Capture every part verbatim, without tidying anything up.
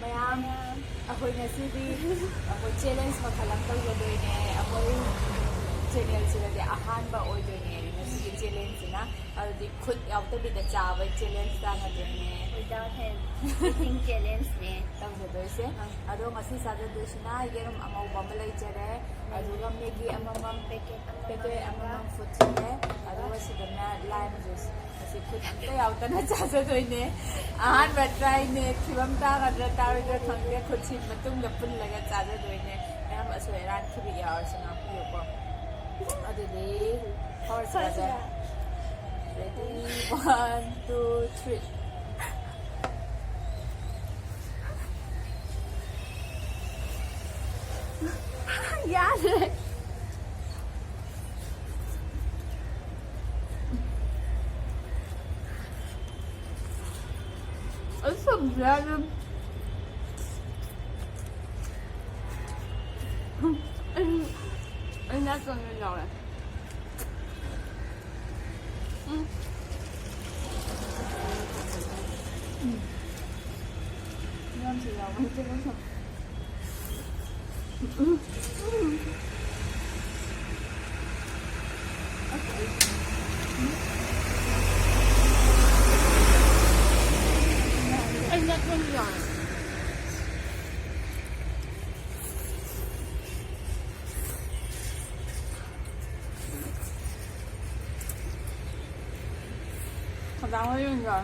ꯃꯌꯥꯝ, ꯑꯩꯈꯣꯏ ꯉꯁꯤꯗꯤ ꯑꯩꯈꯣꯏ ꯆꯦꯂꯦꯟꯖ ꯃꯈꯜ ꯑꯃ ꯇꯧꯖꯗꯣꯏꯅꯦ꯫ ꯑꯩꯈꯣꯏ ꯆꯦꯅꯦꯜꯁꯤꯗꯗꯤ ꯑꯍꯥꯟꯕ ꯑꯣꯏꯗꯣꯏꯅꯦ ꯉꯁꯤꯒꯤ ꯆꯦꯂꯦꯟꯖꯁꯤꯅ꯫ ꯑꯗꯨꯗꯤ ꯈꯨꯠ ꯌꯥꯎꯗꯕꯤꯗ ꯆꯥꯕꯒꯤ ꯆꯦꯂꯦꯟꯖ ꯇꯥꯟꯅꯗꯣꯏꯅꯦ꯫ Without hand eating challengeꯅꯦ꯫ ꯇꯧꯖꯗꯣꯏꯁꯦ꯫ ꯑꯥ꯫ ꯑꯗꯣ ꯉꯁꯤ ꯆꯥꯖꯗꯣꯏꯁꯤꯅ ꯌꯦꯔꯨꯝ ꯑꯉꯧꯕ ꯑꯃ ꯂꯩꯖꯔꯦ, ꯑꯗꯨꯒ ꯃꯦꯒꯤ ꯑꯃꯃꯝ, ꯄꯦꯀꯦꯠ ꯑꯃꯃꯝ, ꯄꯦꯀꯦꯠ ꯑꯃꯃꯝ ꯐꯨꯠꯁꯤꯜꯂꯦ, ꯑꯗꯨꯒ ꯁꯤꯗꯅ ꯂꯥꯏꯝ ꯖꯨꯁ꯫ ꯑꯁꯤ ꯈꯨꯠ ꯑꯝꯇ ꯌꯥꯎꯗꯅ ꯆꯥꯖꯗꯣꯏꯅꯦ꯫ ꯑꯍꯥꯟꯕ ꯇ꯭ꯔꯥꯏꯅꯦ, ꯐꯤꯕꯝ ꯇꯥꯒꯗ꯭ꯔꯥ ꯇꯥꯔꯣꯏꯗ꯭ꯔꯥ ꯈꯪꯗꯦ꯫ ꯈꯨꯠꯁꯤ ꯃꯇꯨꯡꯗ ꯄꯨꯜꯂꯒ ꯆꯥꯖꯗꯣꯏꯅꯦ꯫ ꯃꯌꯥꯝ ꯑꯁꯣꯏ ꯑꯔꯥꯟ ꯈꯤꯕꯤꯛ ꯌꯥꯎꯔꯁꯨ ꯉꯥꯛꯄꯤꯌꯨꯀꯣ꯫ ꯑꯗꯨꯗꯤ ꯍꯧꯔꯁꯤ꯫ Ready? One, two, three. ꯌꯥꯗ꯭ꯔꯦ꯫ ꯑꯩ ꯁꯝꯁꯦ ꯌꯥꯗ꯭ꯔꯦ꯫ ꯑꯩ, ꯑꯩ ꯅꯥꯇꯣꯟ ꯂꯣꯏ ꯌꯥꯎꯔꯦ꯫ ꯎꯝ꯫ ꯎꯝ꯫ ꯌꯥꯝꯁꯨ ꯌꯥꯎꯕ ꯅꯠꯇꯦ, ꯅꯠꯇ꯭ꯔꯣ? ꯎꯝ꯫ ꯎꯝ꯫ ꯑꯩ ꯅꯥꯇꯣꯟ ꯌꯥꯎꯔꯦ꯫ ꯈꯗꯥꯡ ꯂꯩꯕꯅꯤꯗ꯫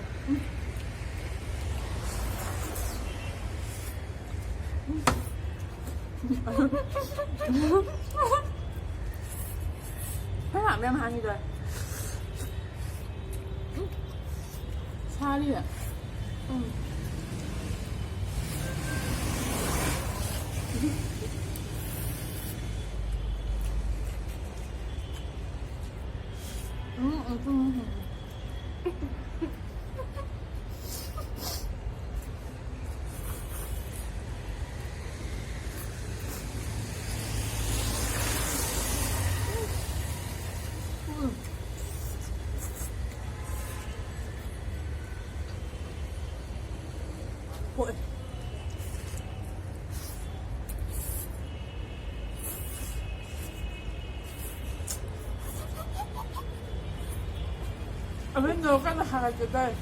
ꯍꯩꯃꯥ, ꯃꯌꯥꯝ ꯍꯥꯡꯉꯤꯗꯣ꯫ ꯁꯥꯔꯤꯌꯦ꯫ ꯎꯝ꯫ ꯎꯝ, ꯎꯝ, ꯎꯝ, ꯎꯝ꯫ ꯍꯣꯏ꯫ ꯑꯃꯤꯟꯗꯣ ꯀꯟꯅ ꯍꯥꯏꯔꯛꯀꯦ ꯇꯥꯏ꯫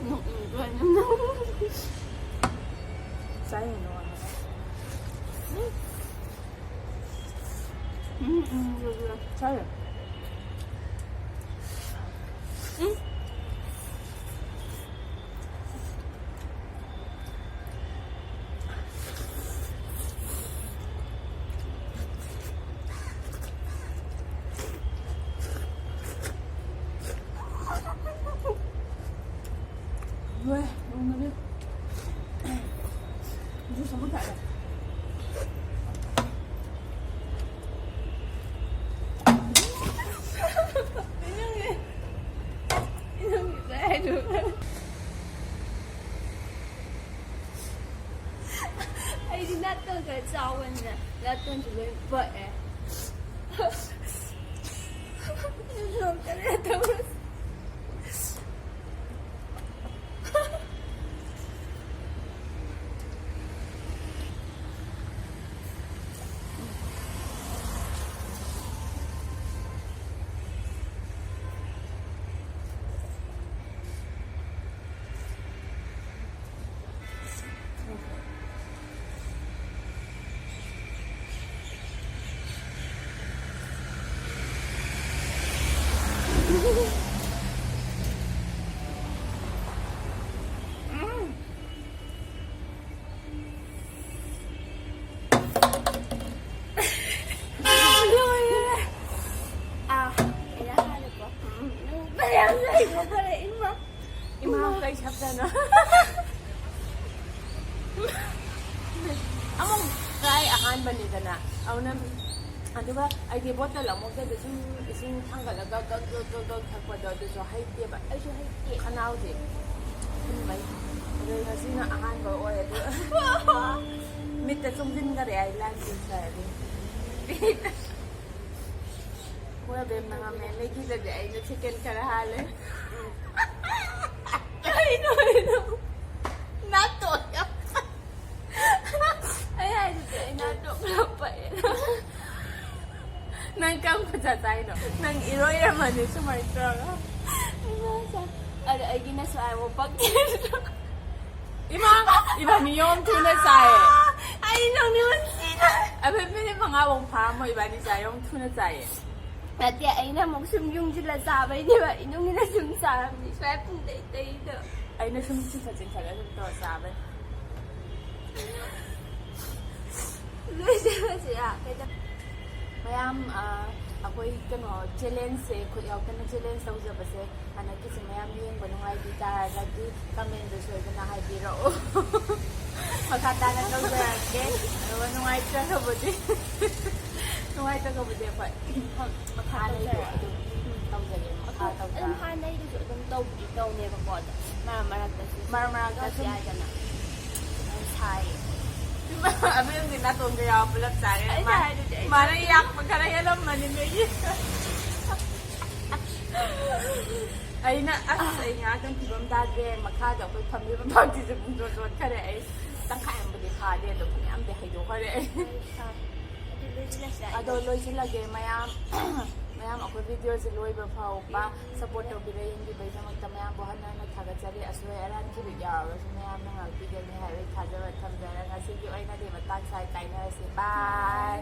ꯎꯝ, ꯎꯝ, ꯂꯣꯏꯅ꯫ ꯆꯥꯏ ꯅꯉꯣꯟꯗ꯫ ꯎꯝ, ꯎꯝ, ꯂꯣꯏ, ꯂꯣꯏ꯫ ꯆꯥꯏ꯫ ꯎꯝ꯫ ꯂꯣꯏ, ꯂꯣꯏꯅꯔꯦ꯫ ꯖꯨꯁ ꯑꯃ ꯊꯛꯑꯦ꯫ ꯏꯅꯝꯒꯤ, ꯏꯅꯝꯒꯤ ꯆꯥꯏ ꯍꯥꯏꯗꯨ꯫ ꯑꯩꯗꯤ ꯅꯥꯇꯣꯟ ꯈꯔ ꯆꯥꯎꯕꯅꯤꯅ ꯅꯥꯇꯣꯟꯁꯨ ꯂꯣꯏ ꯄꯛꯑꯦ꯫ ꯅꯣꯛꯇꯔꯦ ꯇꯧꯔꯤꯁꯦ꯫ ꯂꯣꯏꯔꯦ꯫ ꯑꯥ, ꯑꯩꯅ ꯍꯥꯟꯅꯀꯣ꯫ ꯎꯝ, ꯅꯪ ꯌꯥꯝ ꯂꯩꯕ ꯐꯔꯦ, ꯏꯃꯥ꯫ ꯏꯃꯥ, ꯀꯩ ꯁꯞꯇꯅꯣ? ꯑꯃꯨꯛ try ꯑꯍꯥꯟꯕꯅꯤꯗꯅ, ꯑꯗꯨꯅ, ꯑꯗꯨꯒ ꯑꯩꯗꯤ ꯕꯣꯇꯜ ꯑꯃꯨꯛꯇꯗ ꯁꯨꯝ ꯏꯁꯤꯡ ꯊꯥꯡꯒꯠꯂꯒ ꯒꯛ ꯒꯛ ꯒꯛ ꯒꯛ ꯊꯛꯄꯗꯣ, ꯑꯗꯨꯁꯨ ꯍꯩꯇꯦꯕ꯫ ꯑꯩꯁꯨ ꯍꯩꯇꯦ꯫ ꯈꯅꯥꯎꯁꯦ ꯊꯤꯟꯕꯩ꯫ ꯑꯗꯨ ꯉꯁꯤꯅ ꯑꯍꯥꯟꯕ ꯑꯣꯏ, ꯑꯗꯨ ꯃꯤꯠꯇ ꯆꯨꯝꯁꯤꯟꯈꯔꯦ ꯑꯩ ꯂꯥꯏꯝ ꯖꯨꯁ ꯍꯥꯏꯔꯗꯤ꯫ ꯍꯣꯏ ꯑꯕꯦꯝ, ꯅꯪ ꯃꯦꯝ ꯃꯦꯒꯤꯗꯗꯤ ꯑꯩꯅ ꯁꯦꯀꯦꯟ ꯈꯔ ꯍꯥꯜꯂꯦ꯫ ꯀꯩꯅꯣ ꯍꯥꯏꯅꯣ? ꯅꯥꯇꯣꯟ ꯌꯥꯝ ꯑꯩ ꯍꯥꯏꯗꯨꯗꯤ ꯑꯩ ꯅꯥꯇꯣꯟ ꯈꯔ ꯄꯛꯑꯦ꯫ ꯅꯪ ꯀꯔꯝ ꯈꯨꯠꯆꯥ ꯆꯥꯏꯅꯣ? ꯅꯪ ꯏꯔꯣꯏꯔꯝꯃꯅꯤ ꯁꯨꯃꯥꯏꯅ ꯇꯧꯔꯒ꯫ ꯑꯗ ꯑꯩꯒꯤꯅ ꯁ꯭ꯋꯥꯏ ꯑꯃꯨꯛ ꯄꯛꯇꯦ꯫ ꯏꯃꯥ, ꯏꯕꯥꯅꯤ ꯌꯣꯝ ꯊꯨꯅ ꯆꯥꯏꯌꯦ꯫ ꯑꯩ ꯅꯪ ꯅꯨꯡꯁꯤꯅ꯫ ꯑꯩꯈꯣꯏ ꯃꯤꯅꯤꯠ ꯃꯉꯥꯐꯧ ꯐꯥꯔꯝꯃꯣꯏ ꯏꯕꯥꯅꯤ ꯆꯥꯏ ꯌꯣꯝ ꯊꯨꯅ ꯆꯥꯏꯌꯦ꯫ ꯅꯠꯇꯦ, ꯑꯩꯅ ꯑꯃꯨꯛ ꯁꯨꯝ ꯌꯨꯡꯁꯤꯜꯂ ꯆꯥꯕꯩꯅꯦꯕ, ꯏꯅꯨꯡꯒꯤꯅ ꯁꯨꯝ ꯆꯥꯔꯝꯅꯤ ꯁ꯭ꯋꯥꯏ ꯄꯨꯡꯗꯩ ꯇꯩꯗꯣ꯫ ꯑꯩꯅ ꯁꯨꯝ ꯆꯤꯡꯈꯠ ꯆꯤꯡꯈꯠꯂ ꯁꯨꯝ ꯇꯧꯔ ꯆꯥꯕꯩ꯫ ꯂꯣꯏꯖꯔꯁꯤꯔꯥ? ꯀꯩꯗ- ꯃꯌꯥꯝ, ꯑ, ꯑꯩꯈꯣꯏ ꯀꯩꯅꯣ ꯆꯦꯂꯦꯟꯖꯁꯦ, ꯈꯨꯠ ꯌꯥꯎꯗꯅ ꯆꯦꯂꯦꯟꯖ ꯇꯧꯖꯕꯁꯦ ꯍꯟꯗꯛꯀꯤꯁꯦ ꯃꯌꯥꯝ ꯌꯦꯡꯕ ꯅꯨꯡꯉꯥꯏꯕꯤ ꯇꯥꯔꯒꯗꯤ ꯀꯃꯦꯟꯗ ꯁꯣꯏꯗꯅ ꯍꯥꯏꯕꯤꯔꯛꯑꯣ꯫ ꯃꯈꯥ ꯇꯥꯅ ꯇꯧꯖꯔꯛꯀꯦ꯫ ꯑꯗꯨꯒ ꯅꯨꯡꯉꯥꯏꯇ꯭ꯔꯒꯕꯨꯗꯤ ꯅꯨꯡꯉꯥꯏꯇ꯭ꯔꯒꯕꯨꯗꯤ ꯑꯩꯈꯣꯏ ꯃꯈꯥ ꯂꯩꯗꯣ ꯑꯗꯨꯝ ꯇꯧꯖꯒꯦ꯫ ꯃꯈꯥ ꯑꯗꯨꯝ ꯇꯧꯖꯔꯛꯀꯦ꯫ ꯍꯥꯟꯅꯩꯗꯨꯁꯨ ꯑꯗꯨꯝ ꯇꯧꯕꯗꯤ ꯇꯧꯅꯦꯕꯀꯣ, ꯑꯗꯣ ꯃꯔꯛ ꯃꯔꯛꯇ ꯃꯔꯛ ꯃꯔꯛꯇ ꯇꯧꯁꯤ ꯁꯨꯝ ꯍꯥꯏꯗꯅ꯫ ꯌꯥꯝ ꯁꯥꯏꯌꯦ꯫ ꯑꯕꯦꯝꯗꯤ ꯅꯥꯇꯣꯟꯒ ꯌꯥꯎ ꯄꯨꯂꯞ ꯆꯥꯔꯦ꯫ ꯑꯩꯅ ꯃꯥ-, ꯍꯥꯏꯗꯨꯗꯤ ꯑꯩ ꯃꯥꯅ ꯌꯥꯛꯄ ꯈꯔ ꯍꯦꯜꯂꯝꯃꯅꯤ ꯅꯣꯏꯒꯤ꯫ ꯑꯩꯅ ꯑꯁ ꯑꯩ ꯉꯥꯏꯍꯥꯛꯇꯪ ꯐꯤꯕꯝ ꯇꯥꯗ꯭ꯔꯦ꯫ ꯃꯈꯥꯗ ꯑꯩꯈꯣꯏ ꯐꯝꯃꯤꯕ ꯐꯛꯁꯤꯁꯨ ꯄꯨꯡꯆꯣꯠ ꯆꯣꯠꯈꯔꯦ꯫ ꯑꯩ ꯇꯪꯈꯥꯏ ꯑꯃꯕꯨꯗꯤ ꯐꯥꯗꯦ, ꯑꯗꯣ ꯐꯅꯌꯥꯝꯗꯤ ꯍꯩꯗꯣꯛꯈꯔꯦ ꯑꯩ꯫ ꯑꯗꯨ ꯂꯣꯏꯁꯤꯜꯂꯁꯤ ꯑꯗꯣ ꯍꯥꯏꯗꯤ꯫ ꯂꯣꯏꯁꯤꯜꯂꯒꯦ ꯃꯌꯥꯝ꯫ ꯃꯌꯥꯝ ꯑꯩꯈꯣꯏ ꯚꯤꯗꯤꯑꯣꯁꯤ ꯂꯣꯏꯕ ꯐꯥꯎꯕ ꯁꯞꯄꯣꯔꯠ ꯇꯧꯕꯤꯔ ꯌꯦꯡꯕꯤꯕꯒꯤꯗꯃꯛꯇ ꯃꯌꯥꯝꯕꯨ ꯍꯟꯅ ꯍꯟꯅ ꯊꯥꯒꯠꯆꯔꯤ꯫ ꯑꯁꯣꯏ ꯑꯔꯥꯟ ꯈꯤꯕ ꯌꯥꯎꯔꯒꯁꯨ ꯃꯌꯥꯝꯅ ꯉꯥꯛꯄꯤꯒꯅꯤ ꯍꯥꯏꯕꯒꯤ ꯊꯥꯖꯕ ꯊꯝꯖꯔꯒ ꯉꯁꯤꯒꯤ ꯑꯣꯏꯅꯗꯤ ꯃꯇꯥꯡ ꯁ꯭ꯋꯥꯏ ꯀꯥꯏꯅꯔꯁꯤ꯫ ꯕꯥꯏ꯫